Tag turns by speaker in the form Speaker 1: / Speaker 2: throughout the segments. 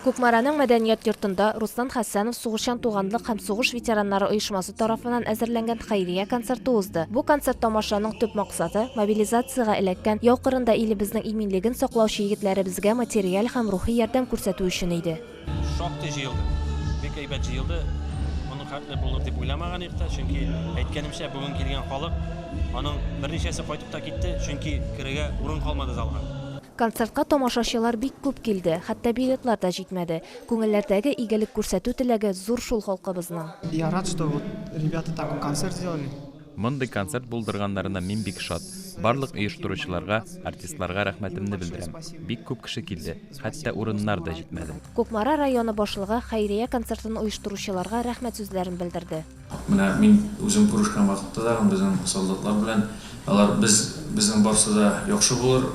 Speaker 1: Кукмараның мәдәният йортында Руслан Хәсәнов Сугышчан туганлык һәм сугыш ветераннары оешмасы тарафыннан әзерләнгән хәйрия концерты узды. Бу концерт-тамашаның төп максаты, мобилизациягә эләккән, яу кырында илебезнең иминлеген саклаучы егетләребезгә материаль һәм рухи ярдәм күрсәтү өчен иде.
Speaker 2: Шактый җыелды. Бик әйбәт җыелды. Моның хәтле булыр дип уйламаган идек тә, чөнки, әйткәнемчә, бүген килгән халык, аның берничәсе кайтып та китте, чөнки керергә урын калмады залга.
Speaker 1: Концертка тамашачылар бик күп килде, хәтта билетлар да җитмәде. Күңелләрдәге игелек күрсәтү теләге зур шул халкыбызның.
Speaker 3: Я рад, что вот ребята такой концерт сделали.
Speaker 4: Мондый концерт булдырганнарына мин бик шат. Барлык оештыручыларга, артистларга рәхмәтемне белдерәм. Бик күп кеше килде, хәтта урыннар да җитмәде.
Speaker 1: Кукмара районы башлыгы хәйрия концертын оештыручыларга рәхмәт сүзләрен белдерде.
Speaker 5: Менә мин үзем күрешкән вакытта да безнең солдатлар белән, алар без, безнең барсы да яхшы булыр,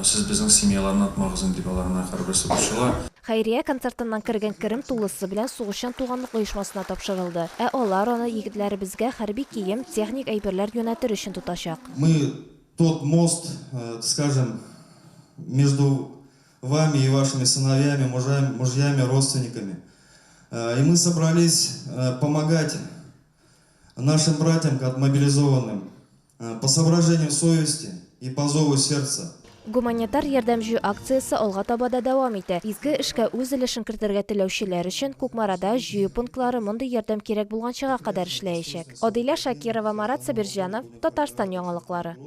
Speaker 5: сез безнең семьяларны онытмагыз инде, дип алар менә һәрберсе борчыла.
Speaker 1: Хәйрия концертыннан кергән керем тулысы белән Сугышчан туганлык оешмасына тапшырылды, ә алар аны егетләребезгә хәрби кием, техник әйберләр юнәтер өчен тотачак.
Speaker 6: Мы тот мост, скажем, между вами и вашими сыновьями, мужами, мужьями, родственниками. И мы собрались помогать нашим братьям, мобилизованным, по соображениям совести и по зову сердца.
Speaker 1: Гуманитар ярдәм җыю акциясе алга таба да дәвам итә. Изге эшкә үз өлешен кертергә теләүчеләр өчен Кукмарада җыю пунктлары мондый ярдәм кирәк булганчыга кадәр эшләячәк. Адилә Шакирова, Марат Сабирҗанов, Татарстан яңалыклары.